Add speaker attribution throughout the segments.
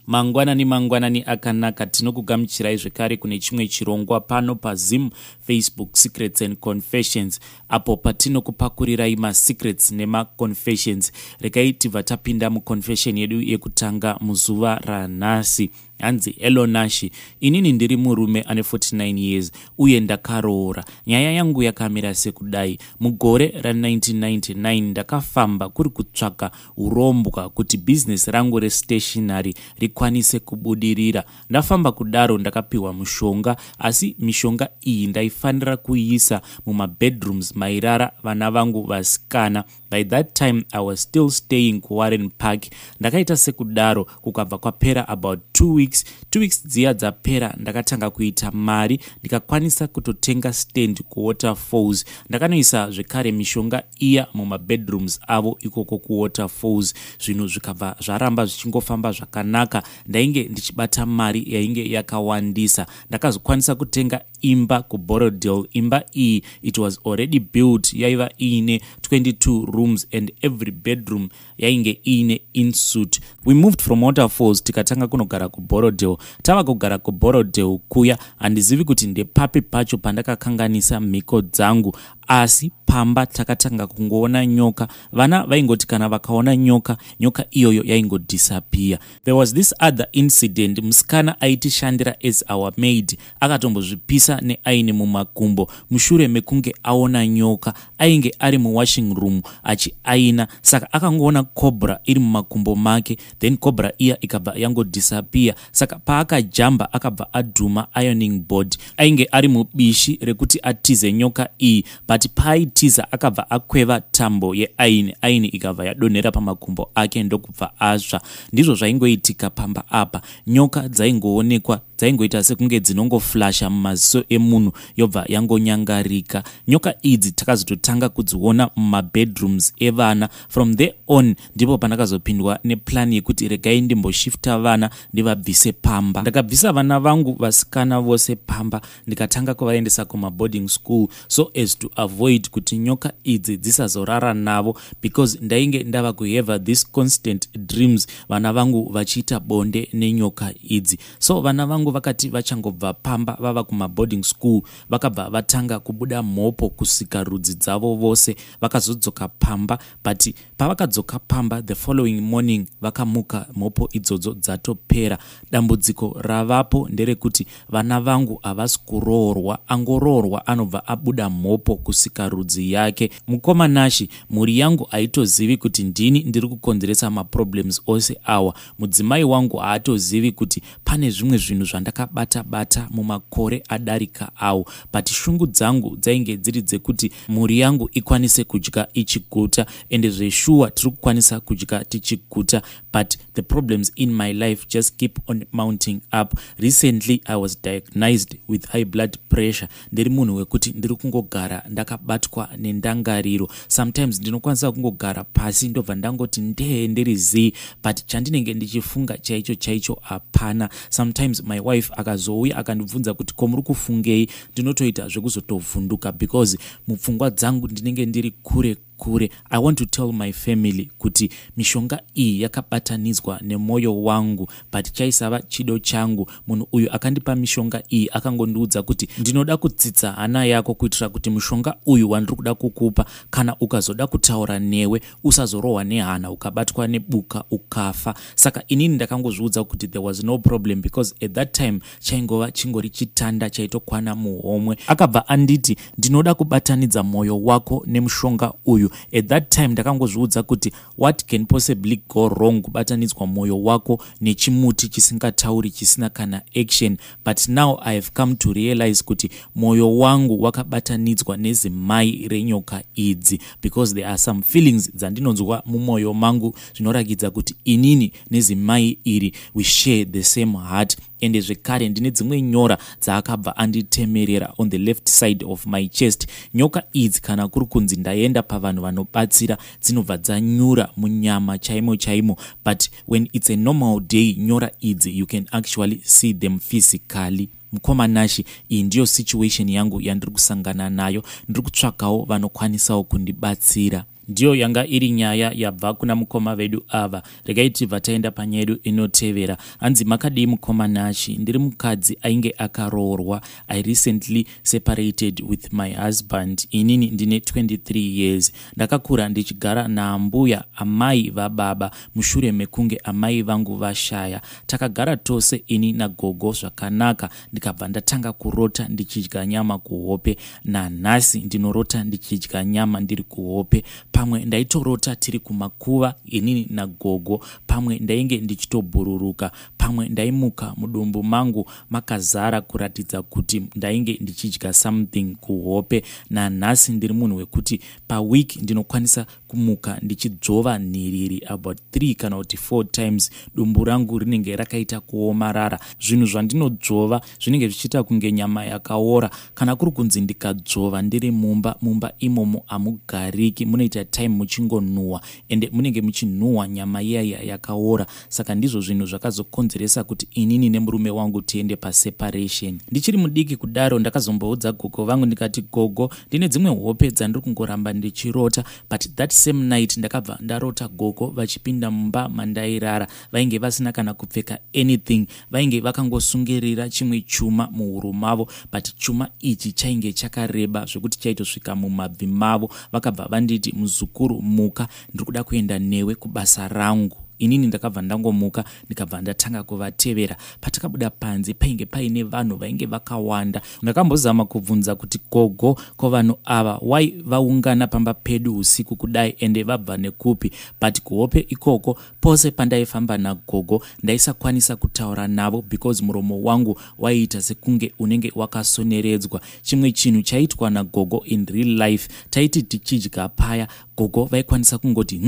Speaker 1: Mangwanani mangwanani akanaka, tinokugamuchirai zvekare kune chimwe chirongwa pano paZim Facebook Secrets and Confessions, apo patinokupakurirai masecrets nemaconfessions. Regai tibva tapinda muconfession yedu yekutanga muzuva ranhasi. Hanzi, "Hello Nashi, inini ndiri murume ane 49 years uye ndakaroora. Nyaya yangu yakamira sekudai: mugore ra1999 ndakafamba kuri kutsvaka urombwa kuti bhizinesi rangu restationary rikwanise kubudirira. Ndafamba kudaro, ndakapiwa mushonga, asi mishonga iyi ndaifanira kuiisa mumabedrooms mairara vana vangu vasikana. By that time I was still staying kuWarren Park. Ndakaita sekudaro, kukabva kwapera about 2 weeks. 2 weeks dziya dzapera, ndakatanga kuita mari, ndikakwanisa kutotenga stand kuWaterfalls. Ndakanoisa zvekare mishonga iya mumabedrooms avo ikoko kuWaterfalls. Zvinhu zvikabva zvaramba zvichingofamba zvakanaka. Ndainge ndichibata mari yainge yakawandisa. Ndakazokwanisa kutenga imba kuBorrowdale. Imba iyi, it was already built, yaiva iine 22 rooms and every bedroom yainge iine ensuite. We moved from Waterfalls, tikatanga kunogara kuBorrowdale. Tava kugara kuBorrowdale kuya, handizivi kuti ndepapi pacho pandakakanganisa mhiko dzangu, asi pamba takatanga kungoona nyoka. Vana vaingoti kana vakaona nyoka, nyoka iyoyo yaingodisappear. There was this other incident. Musikana aitishandira as our maid akatombozvipisa neaini mumakumbo mushure mekunge aona nyoka. Ainge ari muwashing room achiaina, saka akangoona cobra iri mumakumbo make. Then cobra iya ikabva yangodisappear. Saka paakajamba, akabva adhuma ironing board. Ainge ari mubishi rekuti atize nyoka iyi, but paaitiza akabva akweva tambo yeaini. Aini ikabva yadonhera pamakumbo ake, ndokubva atsva. Ndizvo zvaingoitika pamba apa. Nyoka dzaingoonekwa, dzaingoita sekunge dzinongoflasha mumaziso emunhu, yobva yangonyangarika. Nyoka idzi takazototanga kudziona mumabedrooms evana. From there on ndipo pandakazopindwa neplan yekuti regai ndimboshifta vana, ndivabvise pamba. Ndakabvisa vana vangu vasikana vose pamba, ndikatanga kuvaendesa kumaboarding school so as to avoid kuti nyoka idzi dzisazorara navo, because ndainge ndava kuhave this constant dreams, vana vangu vachiita bonde nenyoka idzi. So vana vangu vakati vachangobva pamba, vava kumaboarding school, vakabva vatanga kubuda mhopo kusika rudzi dzavo vose. Vakazodzoka pamba, but pavakadzoka pamba the following morning, vakamuka mhopo idzodzo dzatopera. Dambudziko ravapo nderekuti vana vangu havasi kuroorwa. Angoroorwa anobva abuda mhopo kusika rudzi yake. Mukoma Nashi, mhuri yangu haitozivi kuti ndini ndiri kukonzeresa maproblems ose awa. Mudzimai wangu haatozivi kuti pane zvimwe zvinhu zvandakabata-bata mumakore adarika awo, but shungu dzangu dzainge dziri dzekuti mhuri yangu ikwanise kudya ichiguta, ende zveshuwa tiri kukwanisa kudya tichiguta, but the problems in my life just keep on mounting up. Recently I was diagnosed with high blood pressure. Ndiri munhu wekuti ndiri kungogara ndakabatwa nendangariro. Sometimes ndinokwanisa kungogara pasi, ndobva ndangoti ndee, ndiri zii, but chandinenge ndichifunga chaicho chaicho hapana. Sometimes my wife akazouya akandibvunza kuti, "Ko muri kufungei?" ndinotoita zvekuzotovhunduka because mupfungwa dzangu ndinenge ndiri kure kure. I want to tell my family kuti mishonga iyi yakabatanidzwa nemwoyo wangu, but chaisava chido changu. Munhu uyu akandipa mishonga iyi akangondiudza kuti, "Ndinoda kutsitsa hana yako kuitira kuti mushonga uyu wandiri kuda kukupa, kana ukazoda kutaura newe, usazorohwa nehana, ukabatwa nebuka ukafa." Saka inini ndakangozviudza kuti there was no problem, because at that time chaingova chingori chitanda chaitokwana muhomwe. Akabva anditi, "Ndinoda kubatanidza mwoyo wako nemushonga uyu." At that time ndakangozviudza kuti, what can possibly go wrong kubatanidzwa mwoyo wako nechimuti chisingatauri, chisina kana action? But now I have come to realize kuti mwoyo wangu wakabatanidzwa nezimai renyoka idzi, because there are some feelings dzandinonzwa mumwoyo mangu zvinorakidza kuti inini nezimai iri, we share the same heart. Ende zvekare ndine dzimwe nyora dzaakabva anditemerera on the left side of my chest. Nyoka idzi, kana kuri kunzi ndaenda pavanhu vanobatsira, dzinobva dzanyura munyama chaimo chaimo, but when it's a normal day, nyora idzi you can actually see them physically. Mukoma Nashi, iyi ndiyo situation yangu yandiri kusangana nayo. Ndiri kutsvakawo vanokwanisawo kundibatsira. Ndiyo yanga iri nyaya yabva kuna mukoma vedu ava. Regai tibva taenda panyaya yedu inotevera. Hanzi makadii mukoma Nashi? Ndiri mukadzi ainge akaroorwa. I recently separated with my husband. Inini ndine 23 years. Ndakakura ndichigara naambuya amai vababa mushure mekunge amai vangu vashaya. Takagara tose ini nagogo zvakanaka ndikabva ndatanga kurota ndichidya nyama kuhope. Nanhasi ndinorota ndichidya nyama ndiri kuhope. Pamwe ndaitorota tiri kumakuva inini nagogo, pamwe ndainge ndichitobhururuka, pamwe ndaimuka mudumbu mangu makazara kuratidza kuti ndainge ndichidya something kuhope. Nanhasi ndiri munhu wekuti paweek ndinokwanisa kumuka ndichidzvova nhiriri about 3 kana kuti 4 times. Dumbu rangu rinenge rakaita kuomarara. Zvinhu zvandinodzvova zvinenge zvichiita kunge nyama yakaora. Kana kuri kunzi ndikadzvova ndiri mumba, mumba imomo hamugariki, munoita time muchingonhuhwa ende munenge muchinhuhwa nyama iyaiya yakaora. Saka ndizvo zvinhu zvakazokonzeresa kuti inini nemurume wangu tiende paseparation. Ndichiri mudiki kudaro ndakazomboudza gogo vangu ndikati, gogo, ndine dzimwe hope dzandiri kungoramba ndichirota. But that same night ndakabva ndarota gogo vachipinda mumba mandairara. Vainge vasina kana kupfeka anything, vainge vakangosungirira chimwe chuma muhuro mavo, but chuma ichi chainge chakareba zvekuti chaitosvika mumabvi mavo. Vakabva vanditi, muzukuru, muka, ndiri kuda kuenda newe kubasa rangu. Inini ndakabva ndangomuka ndikabva ndatanga kuvatevera. Patakabuda panze painge paine vanhu vainge vakawanda. Ndakambozama kubvunza kuti gogo, ko vanhu ava wai vaungana pamba pedu usiku kudai ende vabva nekupi? But kuhope ikoko pose pandaifamba nagogo ndaisakwanisa kutaura navo because muromo wangu waiita sekunge unenge wakasoneredzwa. Chimwe chinhu chaitwa nagogo in real life, taiti tichidya paya, gogo vaikwanisa kungoti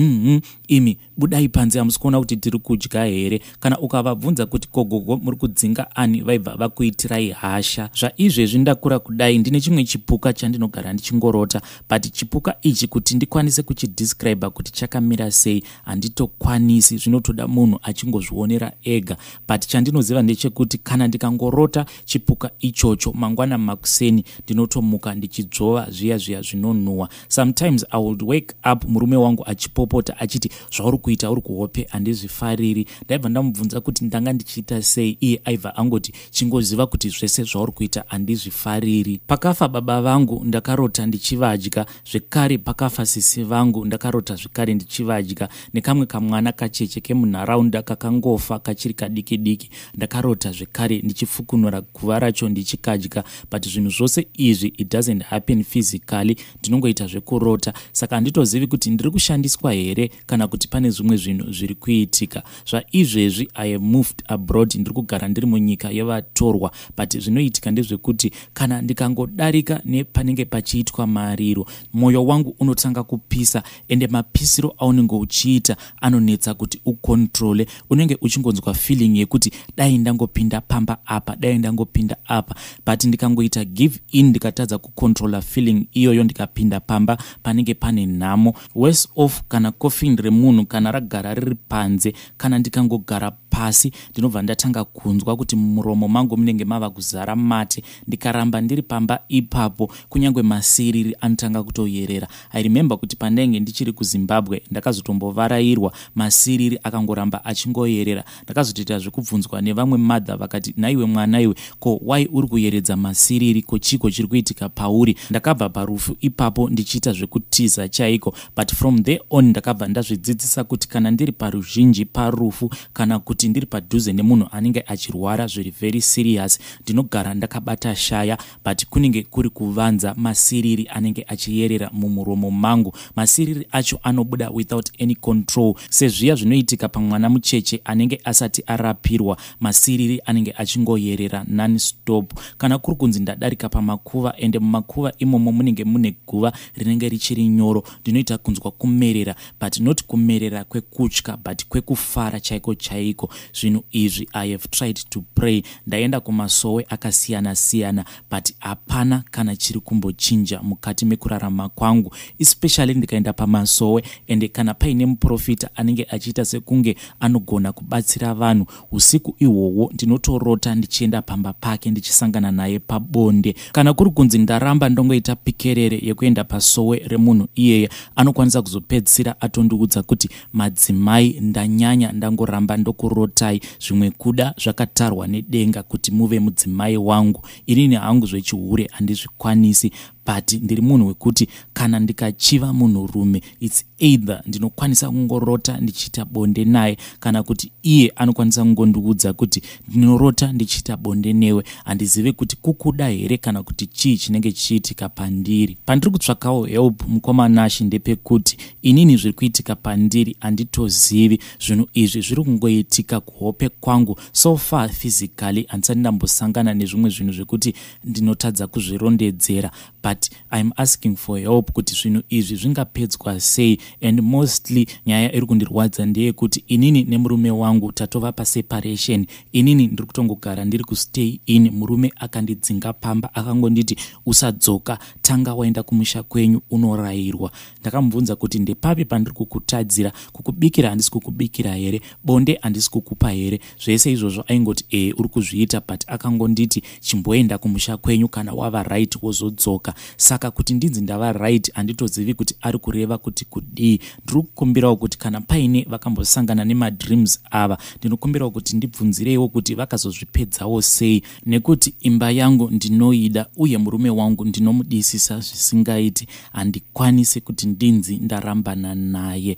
Speaker 1: imi budai panze, hamusi kuona kuti tiri kudya here? Kana ukavabvunza kuti kogogo muri kudzinga ani, vaibva vakuitirai hasha. Zvaizvezvi ndakura kudai, ndine chimwe chipuka chandinogara ndichingorota, but chipuka ichi kuti ndikwanise kuchidescribe kuti chakamira sei handitokwanisi, zvinotoda munhu achingozvionera ega. But chandinoziva ndechekuti kana ndikangorota chipuka ichocho, mangwana makuseni ndinotomuka ndichidzvova zviya zviya zvinonhuhwa. Sometimes I would wake up murume wangu achipopota achiti zvauri kuita uri kuhope handizvifariri. Ndaibva ndamubvunza kuti ndanga ndichiita sei, iye aibva angoti chingoziva kuti zvese zvauri kuita handizvifariri. Pakafa baba vangu ndakarota ndichivadya zvekare, pakafa sisi vangu ndakarota zvekare ndichivadya, nekamwe kamwana kacheche kemunharaunda kakangofa kachiri kadiki diki ndakarota zvekare ndichifukunura guva racho ndichikadya. But zvinhu zvose izvi, it doesn't happen physically, ndinongoita zvekurota. Saka handitozivi kuti ndiri kushandiswa here kana kuti pane zvimwe zvinhu zviri kuitika. Zvaizvezvi I have moved abroad, ndiri kugara ndiri munyika yevatorwa, but zvinoitika ndezvekuti kana ndikangodarika nepanenge pachiitwa mariro, mwoyo wangu unotanga kupisa, ende mapisiro aunenge uchiita anonetsa kuti ucontrole. Unenge uchingonzwa feeling yekuti dai ndangopinda pamba apa, dai ndangopinda apa. But ndikangoita give in, ndikatadza kucontrola feeling iyoyo, ndikapinda pamba panenge pane nhamo. Worse off, kana coffin remunhu kana ragara riri panze, kana ndikangogara pasi ndinobva ndatanga kunzwa kuti mumuromo mangu munenge mava kuzara mate. Ndikaramba ndiri pamba ipapo, kunyange masiriri anotanga kutoyerera. I remember kuti pandainge ndichiri kuZimbabwe ndakazotombovarayirwa, masiriri akangoramba achingoyerera. Ndakazotoita zvekubvunzwa nevamwe mother, vakati, naiwe mwana iwe, ko wai uri kuyeredza masiriri? Ko chiko chiri kuitika pauri? Ndakabva parufu ipapo ndichiita zvekutiza chaiko. But from there on ndakabva ndazvidzidzisa kuti kana ndiri paruzhinji parufu kana kuti ndiri padhuze nemunhu anenge achirwara zviri very serious, ndinogara ndakabata shaya, but kunenge kuri kuvanza masiriri anenge achiyerera mumuromo mangu. Masiriri acho anobuda without any control, sezviya zvinoitika pamwana mucheche anenge asati arapirwa. Masiriri anenge achingoyerera nonstop. Kana kuri kunzi ndadarika pamakuva, ende mumakuva imomo munenge mune guva rinenge richiri nyoro, ndinoita kunzwa kumerera, but not kumerera kwekutya, but kwekufara chaiko chaiko. Zvinhu izvi, I have tried to pray, ndaenda kumasowe akasiyana siyana, but hapana kana chiri kumbochinja mukati mekurarama kwangu. Especially ndikaenda pamasowe, ende kana paine muprofita anenge achiita sekunge anogona kubatsira vanhu, usiku ihwohwo ndinotorota ndichienda pamba pake ndichisangana naye pabonde. Kana kuri kunzi ndaramba ndongoita pikerere yekuenda pasowe remunhu iyeye, Anokwanisa kuzopedzisira atondiudza kuti madzimai ndanyanya, ndangoramba ndokurotai, zvimwe kuda zvakatarwa nedenga kuti muve mudzimai wangu. Inini hangu zvechihure handizvikwanisi, but ndiri munhu wekuti kana ndikachiva munhurume, it's either ndinokwanisa kungorota ndichiita bonde naye, kana kuti iye anokwanisa kungondiudza kuti ndinorota ndichiita bonde newe. Handizivi kuti kukuda here kana kuti chii chinenge chichiitika pandiri. Pandiri kutsvakawo help, mukoma Nashi, ndepekuti inini zviri kuitika pandiri handitozivi. Zvinhu izvi zviri kungoitika kuhope kwangu. So far physically handisati ndambosangana nezvimwe zvinhu zvekuti ndinotadza kuzvirondedzera, but I'm asking for help kuti zvinhu izvi zvingapedzwa sei. And mostly nyaya iri kundirwadza ndeyekuti inini nemurume wangu tatova paseparation. Inini ndiri kutongogara ndiri kustay in. Murume akandidzinga pamba, akangonditi usadzoka, tanga waenda kumusha kwenyu unorayirwa. Ndakamubvunza kuti ndepapi pandiri kukutadzira? Kukubikira handisi kukubikira here? Bonde handisi kukupa here? Zvese izvozvo aingoti ee, uri kuzviita, but akangonditi chimboenda kumusha kwenyu, kana wava right wozodzoka. Saka kuti ndinzi ndava right, handitozivi kuti ari kureva kuti kudii. Ndiri kukumbirawo kuti kana paine vakambosangana nemadreams ava, ndinokumbirawo kuti ndibvunzireiwo kuti vakazozvipedzawo sei, nekuti imba yangu ndinoida uye murume wangu ndinomudisisa zvisingaiti. Handikwanisi kuti ndinzi ndarambana naye.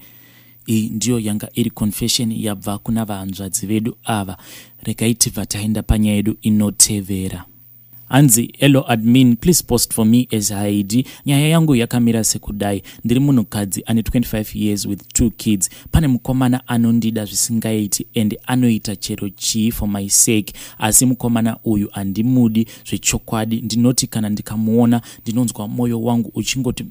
Speaker 1: Iyi ndiyo yanga iri confession yabva kuna vahanzvadzi vedu ava. Regai tibva taenda panyaya yedu inotevera. Hanzi, "Hello admin, please post for me as Haidi. Nyaya yangu yakamira sekudai. Ndiri munhukadzi ane 25 years with two kids. Pane mukomana anondida zvisingaiti and anoita chero chii for my sake, asi mukomana uyu handimudi zvechokwadi. Ndinoti kana ndikamuona ndinonzwa mwoyo wangu uchingoti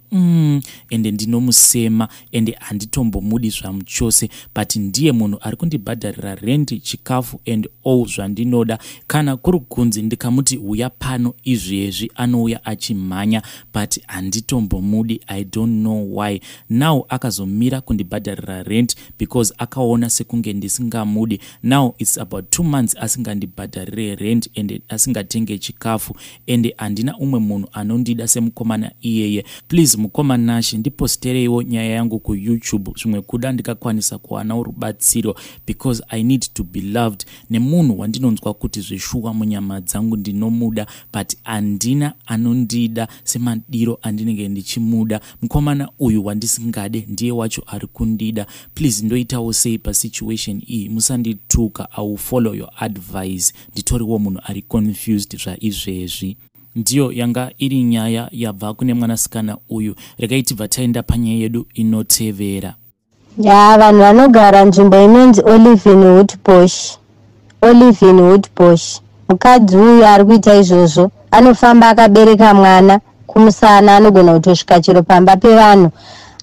Speaker 1: ende ndinomusema ende handitombomudi zvamuchose, but ndiye munhu ari kundibhadharira rendi, chikafu and all zvandinoda. Kana kuri kunzi ndikamuti uya pano izvezvi, anouya achimhanya, but handitombomudi. I don't know why." Now akazomira kundibhadharira rent because akaona sekunge ndisingamudi. Now it's about 2 months asingandibhadharire rent and asingatenge chikafu, and handina umwe munhu anondida semukomana iyeye. Please mukoma Nashi, ndipostereiwo nyaya yangu kuYouTube, zvimwe kuda ndikakwanisa kuwanawo rubatsiro, because I need to be loved nemunhu wandinonzwa kuti zveshuwa munyama dzangu ndinomuda, but handina anondida semadiro andinenge ndichimuda. Mukomana uyu wandisingade ndiye wacho ari kundida. Please, ndoitawo sei pasituation iyi? Musandituka, I will follow your advice. Nditoriwo munhu ari confused zvaizvezvi." Ndiyo yanga iri nyaya yabva kune mwanasikana uyu. Regai tibva taenda panyaya yedu inotevera.
Speaker 2: Ya, vanhu vanogara nzvimbo inonzi Oliven Woodbush, Oliven Woodbush, mukadzi uyu ari kuita izvozvo anofamba akabereka mwana kumusana. Anogona kutosvika chero pamba pevanhu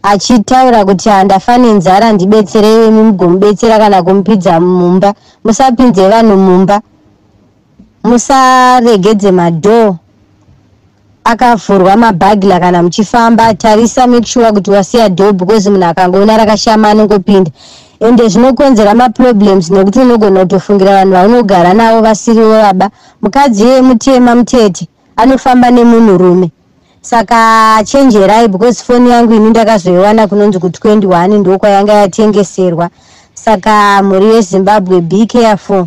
Speaker 2: achitaura kuti handafa nenzara, ndibetserei mugomubetsera kana kumupidza mumba. Musapinze vanhu mumba, musaregedze madoor akavhurwa, maburglar. Kana muchifamba, tarisa, make sure kuti wasiya door, because munhu akangoona rakashama anongopinda, ende zvinokonzera maproblems nekuti unogona kutofungira vanhu vaunogara navo vasirivo vaba. Mukadzi iyeye mutema, mutete, anofamba nemunhurume, saka chenjerai, because foni yangu ini ndakazoiwana kunonzi ku21, ndokwayanga yatengeserwa. Saka mhuri yeZimbabwe, be careful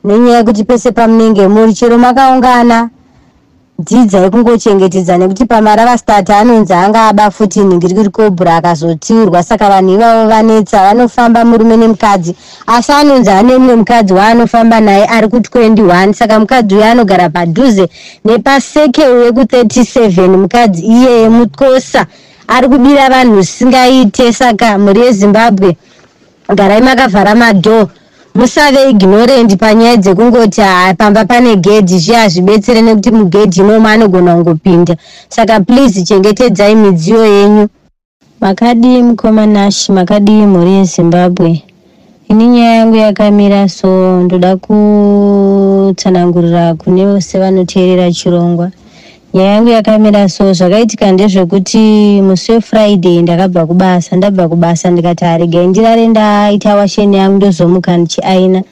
Speaker 2: nenyaya yekuti pese pamunenge muri, chero makaungana, dzidzai kungochengetedza, nekuti paMaravastart anonzi anga aba futi nhingirikiri cobra, akazotiurwa. Saka vanhu ivavo vanetsa, vanofamba murume nemukadzi, asi anonzi ane mumwe mukadzi waanofamba naye ari ku21. Saka mukadzi uyo anogara padhuze nepasekeu yeku37. Mukadzi iyeye mukosa, ari kubira vanhu zvisingaite. Saka mhuri yeZimbabwe, garai makavhara madoor, musave ignorant panyaya dzekungoti ha, pamba pane gedhi. Zviya hazvibetsere nekuti mugedhi imomo anogona kungopinda. Saka please, chengetedzai midziyo yenyu. Makadii mukoma Nashi? Makadii mhuri yeZimbabwe? Ini nyaya yangu yakamira so, ndoda kutsanangurira kune vose vanoteerera chirongwa. Nyaya yangu yakamira so, zvakaitika ndezvekuti musi weFriday ndakabva kubasa. Ndabva kubasa ndikati haregai ndirare ndaita washeni yangu, ndozomuka ndichiaina.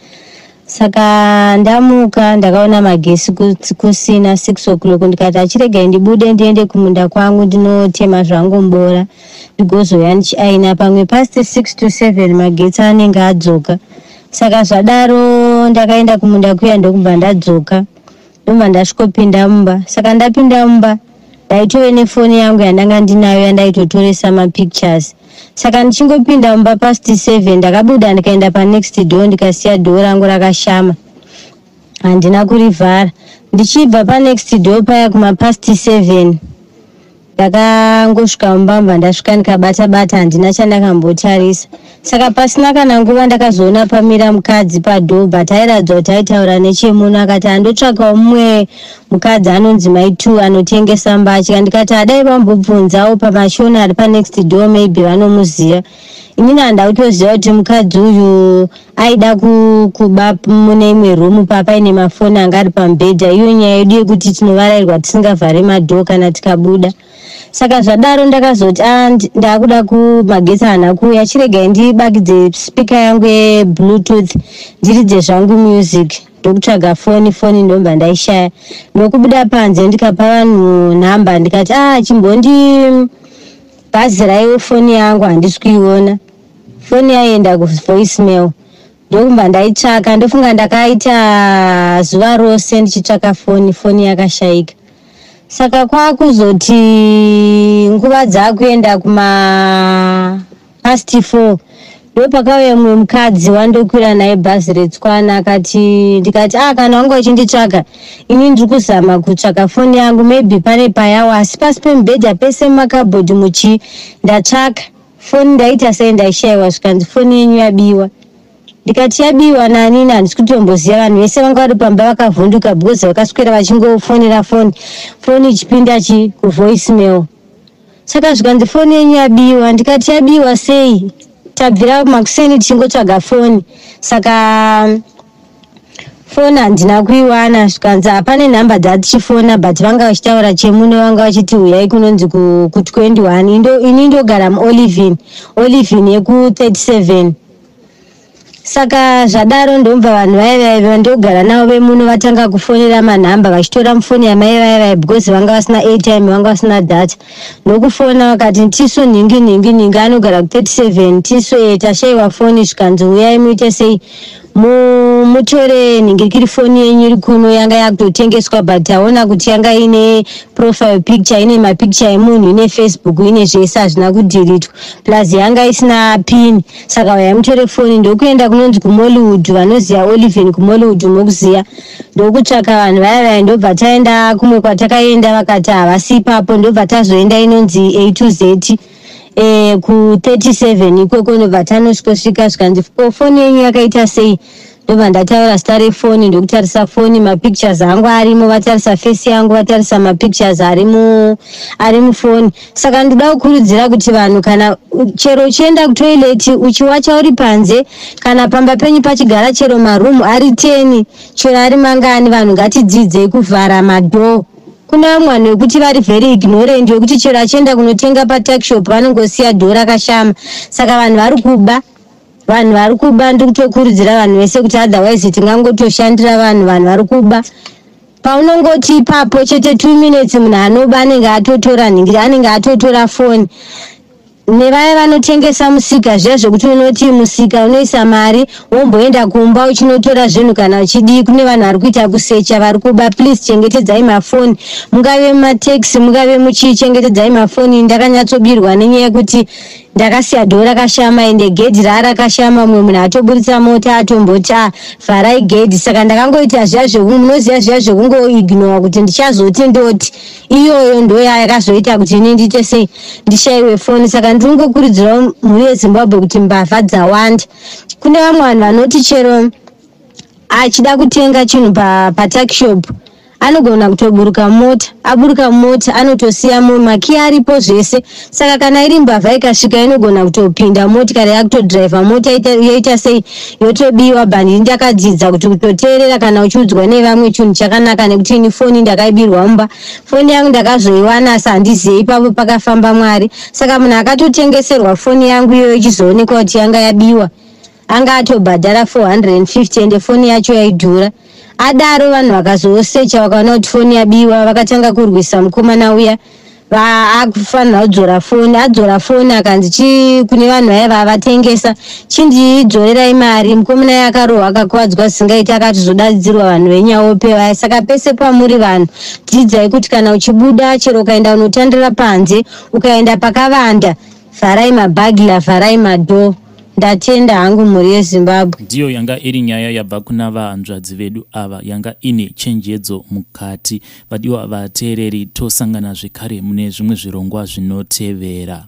Speaker 2: Saka ndamuka ndakaona magesi kusina 6 o'clock, ndikati achiregai ndibude ndiende kumunda kwangu ndinotema zvangu mbora, ndigozouya ndichiaina. Pamwe past 6 to 7 magetsi anenge adzoka. Saka zvadaro ndakaenda kumunda kuya, ndokubva ndadzoka, ndobva ndasvikopinda mumba. Saka ndapinda mumba, ndaitove nefoni yangu yandanga ndinayo yandaitotoresa mapictures. Saka ndichingopinda mumba past 7, ndakabuda ndikaenda panext door, ndikasiya door rangu rakashama, handina kurivhara. Ndichibva panext door paya kumapast 7, ndakangosvika mumba, mba ndasvika ndikabata bata, handina chandakambotarisa. Saka pasina kana nguva ndakazoona pamira mukadzi padoor, but airatidza kuti aitaura nechemuno. Akati andotsvakawo mumwe mukadzi anonzi Mai2 anotengesa mbatya. Ndikati adai vambobvunzawo pamashona ari panext door, maybe vanomuziva. Inini handa kutoziva kuti mukadzi uyu aida kuba mune imwe rumu papaine mafoni anga ari pamubhedha. Iyo nyaya yedu yekuti tinovarairwa tisingavhare madoor kana tikabuda. Saka zvadaro ndakazoti a ndakuda kumagetsi haana kuuya, chiregai ndibakidze speaker yangu yebluetooth ndiridze zvangu music. Ndokutsvaga foni, foni ndobva ndaishaya. Ndokubuda panze, ndikapa vanhu nhamba, ndikati a chimbondi bhaziraiwo foni yangu, handisi kuiona. Foni yaienda kuvoicemail. Ndokubva ndaitsvaka, ndofunga ndakaita zuva rose ndichitsvaka foni, foni yakashayika. Saka kwakuzoti nguva dzakuenda kuma past 4, ndopakauya mumwe mukadzi wandokwira naye bhazi retswana. Akati, ndikati a kana wanga uchinditsvaga, ini ndiri kuzama kutsvaka foni yangu, maybe pane payawa, asi pasi pemubhedha pese, mumakabhodhi muchi, ndatsvaka foni, ndaita sei, ndaishayiwa. Zvikanzi foni yenyu yabiwa. Ndikati yabiwa nani? Handisi kutomboziva. Vanhu vese vanga vari pamba vakavhunduka because vakaswera vachingofonera foni, foni ichipinda chi kuvoicemail. Saka zvikanzi foni yenyu yabiwa. Ndikati yabiwa sei? Tabvira makuseni tichingotsvaga foni, saka foni handina kuiwana. Zvikanzi hapane nhamba dzatichifona, but vanga vachitaura chemuno, vanga vachiti uyai kunonzi ku21. Ini ndogara muOlivin, Olivin yeku37. Saka zvadaro ndomva vanhu vaya vaya vandogara navo vemuno vatanga kufonera manhamba, vachitora mufoni yamai vaya vaya because vanga vasina airtime, vanga vasina data. Ndokufona, vakati tisu nhingi nhingi nhingi anogara ku37, tisu tashayiwa foni. Zvikanzi uyai muite sei, mutore nhingirikiri, foni yenyu iri kuno, yanga yakutotengeswa, but taona kuti yanga ine profile picture, ine mapicture emunhu, ine Facebook, ine zvese, hazvina kudhiritwa, plus yanga isina pin, saka uyai mutore foni. Ndokuenda kunonzi kuMollywood, vanoziva Oliven kuMollywood mokuziva. Ndokutsvaka vanhu vaya vaya, ndobva taenda kumwe kwatakaenda, vakati havasi ipapo. Ndobva tazoenda inonzi A to Z ku37 ikoko. Ndobva tanosvikosvika, zvikanzi ko foni yenyu yakaita sei? Ndobva ndataura zita refoni, ndokutarisa foni, mapictures angu arimo, vatarisa face yangu, vatarisa mapictures ari mufoni. Saka ndoda kukurudzira kuti vanhu, kana chero uchienda kutoilet, uchiwacha uri panze, kana pamba penyu pachigara chero marumu ari 10, chero ari mangani, vanhu ngatidzidzei kuvhara madoor. Kuna vamwe vanhu vekuti vari very ignorant, vekuti chero achienda kunotenga patuckshop vanongosiya door rakashama. Saka vanhu vari kuba, vanhu vari kuba. Ndiri kutokurudzira vanhu vese kuti otherwise tingangotoshandira vanhu. Vanhu vari kuba. Paunongoti ipapo chete 2 minutes, munhu anoba anenge atotora nhingiri, anenge atotora foni. Nevaya vanotengesa musika zviya, zvekuti unoti musika unoisa mari, womboenda kumba uchinotora zvinhu kana uchidii, kune vanhu vari kuita kusecha, vari kuba. Please chengetedzai mafoni, mungave mumatekisi, mungave muchii, chengetedzai mafoni. Ndakanyatsobirwa nenyaya yekuti ndakasiya door rakashama, ende gedhi raarakashama, mumwe munhu atoburitsa mota atomboti a vharai gedhi. Saka ndakangoita zviya munoziva zviya zvekungoignora kuti ndichazoti ndoti iyoyo ndo yakazoita kuti ini ndiite sei, ndishayiwe foni. Saka ndiri kungokurudzirawo mhuri yeZimbabwe kuti mbavha dzawanda. Kune vamwe vanhu vanoti chero achida kutenga chinhu patuckshop anogona kutoburuka mota, aburuka mota anotosiya makiyi aripo zvese. Saka kana iri mbavha ikasvika, inogona kutopinda motikari, yakutodhiraivha mota, yoita sei, yotobiwa. But ndakadzidza kuti kutoteerera kana uchiudzwa nevamwe chinhu chakanaka, nekuti ini foni ndakaibirwa mumba. Foni yangu ndakazoiwana, asi handizive ipapo pakafamba Mwari. Saka munhu akatotengeserwa foni yangu iyoyo, ichizoonekwa kuti yanga yabiwa. Anga atobhadhara 450 ende foni yacho yaidhura. Adaro vanhu vakazosecha vakaona kuti foni yabiwa, vakatanga kurwisa mukomana uya. Akufanira kudzora foni, adzora foni akanzi chi kune vanhu vaya vavatengesa, chindidzorerai mari. Mukomana uya akarohwa akakuvadzwa zvisingaiti, akatozodaidzirwa vanhu venyaope vaya. Saka pese pamuri vanhu, dzidzai kuti kana uchibuda chero ukaenda unotandira panze, ukaenda pakavanda, vharai mabhagila, vharai madhoo. Ndatenda hangu mhuri yeZimbabwe.
Speaker 1: Ndiyo yanga iri nyaya yabva kuna vahanzvadzi vedu ava, yanga ine chenjedzo mukati. Vadiwa vateereri, tosangana zvekare mune zvimwe zvirongwa zvinotevera.